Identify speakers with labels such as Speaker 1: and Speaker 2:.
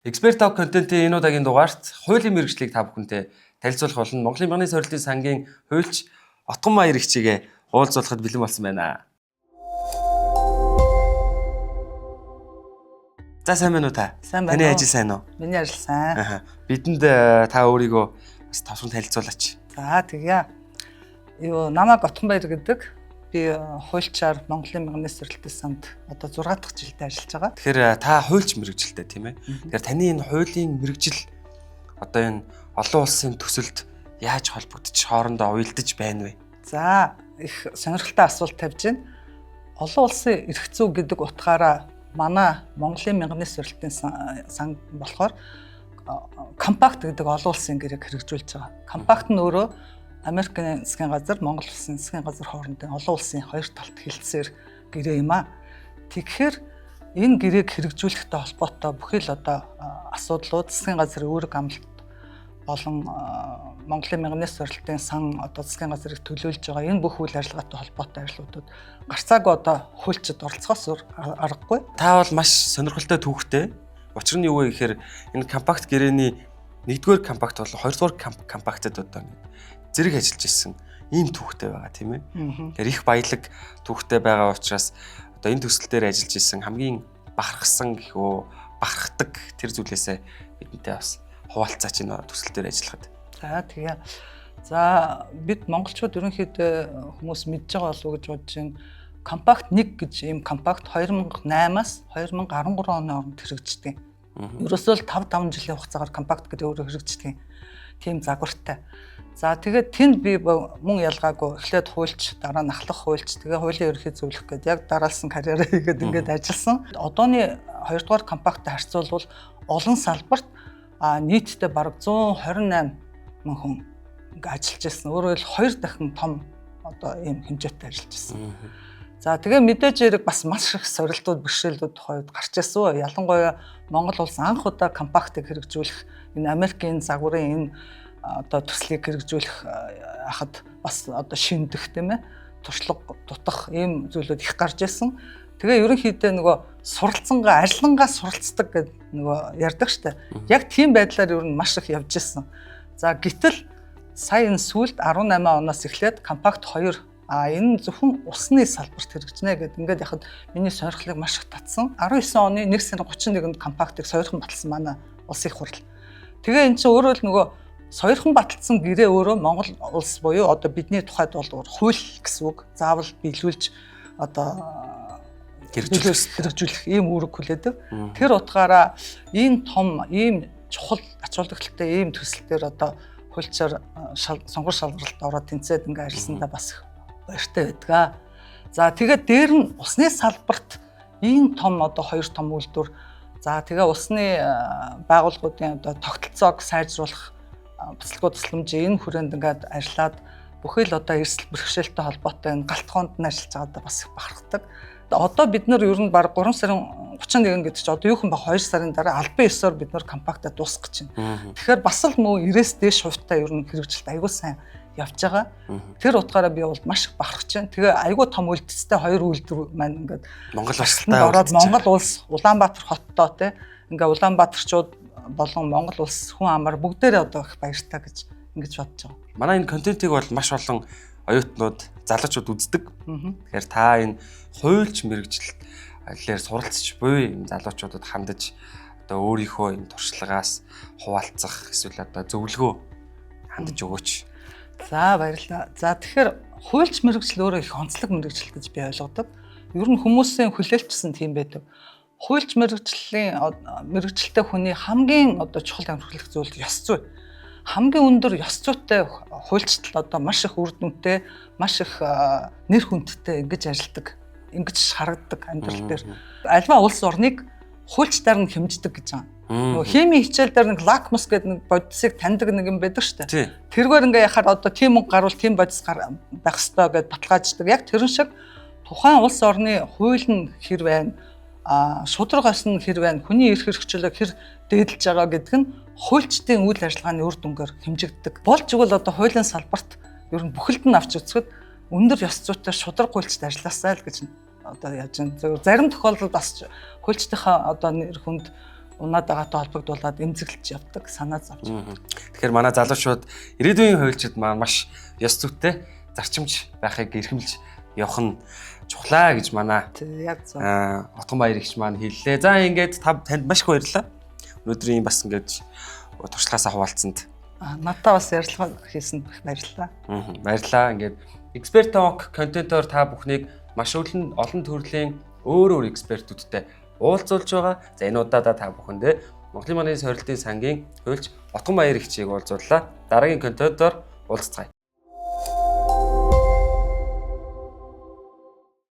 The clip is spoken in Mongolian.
Speaker 1: Expert Talk контентын энэ удаагийн дугаарт хуулийн мэргэжлийг та бүхэнтэй танилцуулах болно. Монголын Мянганы сорилтын сангийн хуульч Отгонмаяр эгчийгээ уулзуулахад бэлэн болсон байна. За, сайн байна уу та?
Speaker 2: Сайн байна
Speaker 1: Таны
Speaker 2: уу?
Speaker 1: ажил сайн уу?
Speaker 2: Миний ажил сайн.
Speaker 1: Аха. Бидэнд та өөрийгөө бас товчхон танилцуулаач.
Speaker 2: За, тэгье. Юу, намайг Отгонбаяр гэдэг. Би хуульчаар Монголын Мянганы сорилтын санд одоо 6 дахь жилдээ ажиллаж байгаа.
Speaker 1: Тэгэхээр та хуульч мэргэжилтэй, тийм ээ? Тэгэхээр таны энэ хуулийн мэргэжил одоо энэ олон улсын төсөлд яаж холбогдож, хоорондоо уялдаж байна вэ?
Speaker 2: За, их сонирхолтой асуулт тавьж байна. Олон улсын эрх зүй гэдэг утгаараа манай Монголын Мянганы сорилтын сан болохоор компакт гэдэг олон улсын гэрээг хэрэгжүүлж байгаа. Компакт нь өөрөө Америкийн засгийн газар, Монгол улсын засгийн газар хоорондын олон улсын хоёр талт хилцээр гэрээ юм аа. Тэгэхээр энэ гэрээг хэрэгжүүлэхтэй холбоотой бүхий л одоо асуудлууд, засгийн газрын үүрэг амлалт болон Монголын Мянганы сорилтын сан одоо засгийн газрыг төлөөлж байгаа энэ бүх үйл ажиллагаатай холбоотой ажлуудад гарцаагүй одоо хуульчид оролцохоос өөр аргагүй.
Speaker 1: Та бол маш сонирхолтой түүхтэй. Учир нь юу вэ гэхээр энэ компакт гэрээний нэгдүгээр компакт болон хоёрдугаар компактад одоо ингээд зэрэг ажиллаж исэн ийм түүхтэй байгаа, тийм ээ. Тэгэхээр их баялаг түүхтэй байгаа учраас одоо энэ төсөл дээр ажиллаж исэн хамгийн бахархсан гэх үү, бахархдаг тэр зүйлээсээ бидэнтэй бас хуваалцаач, энэ төсөл дээр ажиллахад.
Speaker 2: За, тэгээ. За, бид монголчууд ерөнхийдөө хүмүүс мэдж байгаа болов уу гэж бодож байна. Компакт 1 гэж ийм компакт 2008-аас 2013 оны хооронд хэрэгждэг. Ерөөсөө л 5 5 жилийн хугацаагаар компакт гэдэг өөрөө хэрэгждэг. Тийм загвартай. За, тэгээд тэнд би мөн ялгаагүй эхлээд хуульч, дараа нь ахлах хуульч, тэгээ хуулийн ерөнхий зөвлөх гээд яг дараалсан карьераа хийгээд ингээд ажилласан. Одооны 2 дугаар компакттай харьцуулбал олон салбарт нийтдээ бараг 128 мөн хүн ингээ ажиллаж байсан. Өөрөөр хэлбэл, хоёр дахин том одоо ийм хэмжээтэй ажиллаж байсан. За, тэгээ мэдээж хэрэг бас маш их сорилтууд, бэрхшээлүүд тухайд гарч ирсэн. Ялангуяа Монгол улс анх удаа компактыг хэрэгжүүлэх, энэ Америкийн загварын энэ одоо төслийг хэрэгжүүлэх хахад бас одоо шиндэх, тийм ээ, туршлага дутах ийм зүйлүүд их гарч ирсэн. Тэгээ ерөнхийдөө нөгөө суралцсангаа, ажиллангаа суралцдаг гэдэг нөгөө ярьдаг штэ. Яг тийм байдлаар ер нь маш их явж ирсэн. За, гэтэл сая энэ сүүлд 18 оноос эхлээд компакт 2, энэ зөвхөн усны салбарт хэрэгжинэ гэдэг ингээд яхад миний сонирхлыг маш их татсан. 19 оны 1 сарын 31-нд компактыг сойрхон баталсан манай улсын их хурл. Тэгээ эн чинь өөрөө л нөгөө сойрхон баталсан гэрээ өөрөө Монгол улс буюу одоо бидний тухайд бол хууль гэсэн үг. Заавал биелүүлж одоо
Speaker 1: Хэрэгжүүлэх.
Speaker 2: Хэрэгжүүлэх ийм үүрэг хүлээдэг. Тэр утгаараа ийм том, ийм чухал ач холбогдолтой ийм төсөл дээр одоо хуульчаар сонгор шалралт ороод тэнцээд ингээ ажилласандаа бас их баяртай байдаг. За, тэгээд дээр нь усны салбарт ийм том одоо хоёр том үйлдвэр, за, тэгээ усны байгууллагуудын одоо тогтолцоог сайжруулах буцалгүй тусламжийн энэ хүрээнд ингээд ажиллаад бүхий л одоо эрсдэл бэрхшээлтэй холбоотой энэ галтгоонд нь ажиллаж байгаадаа бас их бахархдаг. Одоо бид нар ер нь баг 3 сарын 31 гэдэг чинь одоо юу юм бэ, 2 сарын дараа албан ёсоор бид нар компактаа дуусгах гэж байна. Тэгэхээр бас л мөн 90-ээс дээш хувьтай ер нь хэрэгжилт аягүй сайн явж байгаа. Тэр утгаараа би бол маш их бахархаж байна. Тэгээ аягүй том үйлдэлтэй хоёр үйлдвэр маань ингээд
Speaker 1: Монгол
Speaker 2: улстай
Speaker 1: улстай
Speaker 2: ороод Монгол улс Улаанбаатар хоттой те, ингээ Улаанбаатарчууд болон Монгол улс хүн амар бүгдээрээ одоо их баяртай гэж ингэж бодож байгаа.
Speaker 1: Манай энэ контентыг бол маш олон оюутнууд, залуучууд үздэг. Тэгэхээр та энэ хуульч мэргэжилээр суралцж буй энэ залуучуудад хандаж одоо өөрийнхөө энэ туршлагаас хуваалцах эсвэл одоо зөвлөгөө хандаж өгөөч.
Speaker 2: За, баярлалаа. За, тэгэхээр хуульч мэргэжил өөрөө их онцлог мэргэжил гэж би ойлгодог. Ер нь хүмүүсийн хүлээлтчсэн тийм байдаг. Хуульч мэргэжилтэй хүний хамгийн одоо чухал амжилт зүйл ёс зүй. Хамгийн өндөр ёс зүйтэй хуульчдал одоо маш их үр дүнтэй, маш их нэр хүндтэй ингэж ажилладаг, ингэж харагддаг амьдрал дээр. Альва улс орныг хуульчдаар нь хэмждэг гэж байгаа. Нөгөө химийн хичээл дээр нэг лакмус гэдэг нэг бодисыг таньдаг нэг юм байдаг шүү дээ. Тэргээр ингээ яхаар одоо тийм мөнгө гарвал тийм бодис байх ёстой гэдээ баталгааждаг. Яг тэрэн шиг тухайн улс орны хууль нь хэр байна, шударга ёс нь хэр байна, хүний эрх хэрэгчлэг хэр дээдэлж байгаа гэдэг нь хуульчдын үйл ажиллагааны үр дүнгээр хэмжигддэг. Болж игэл одоо хуулийн салбарт ер нь бүхэлд нь авч үзэхэд өндөр ёс зүйтэй шударга хуульчд ажилласаа л гэж одоо яаж юм. Зарим тохиолдолд бас хуульчдынхаа одоо нэр хүнд Унаад байгаатай холбогдуулаад эмзэглэж явдаг, санаа зовж.
Speaker 1: Тэгэхээр манай залуучууд ирээдүйн хуульчид маань маш ёс зүйтэй зарчимж байхыг эрхэмлж явах нь чухлаа гэж манай
Speaker 2: Яг зөв.
Speaker 1: Отгон баяр ихч маань хэллээ. За ингээд танд маш их баярлалаа. Өнөөдрийн бас ингээд туршлагаасаа хуваалцсанд.
Speaker 2: Надтай бас ярилцлага хийсэнд баярлалаа.
Speaker 1: Баярлалаа. Ингээд Expert Talk контентоор та бүхнийг маш олон төрлийн өөр өөр экспертүүдтэй уулзуулж байгаа. За энэ удаадаа та бүхэндээ Монголын манай сорилтын сангийн хуульч Отгон баяр ихчийг уулзууллаа. Дараагийн контентоор уулзцгаая.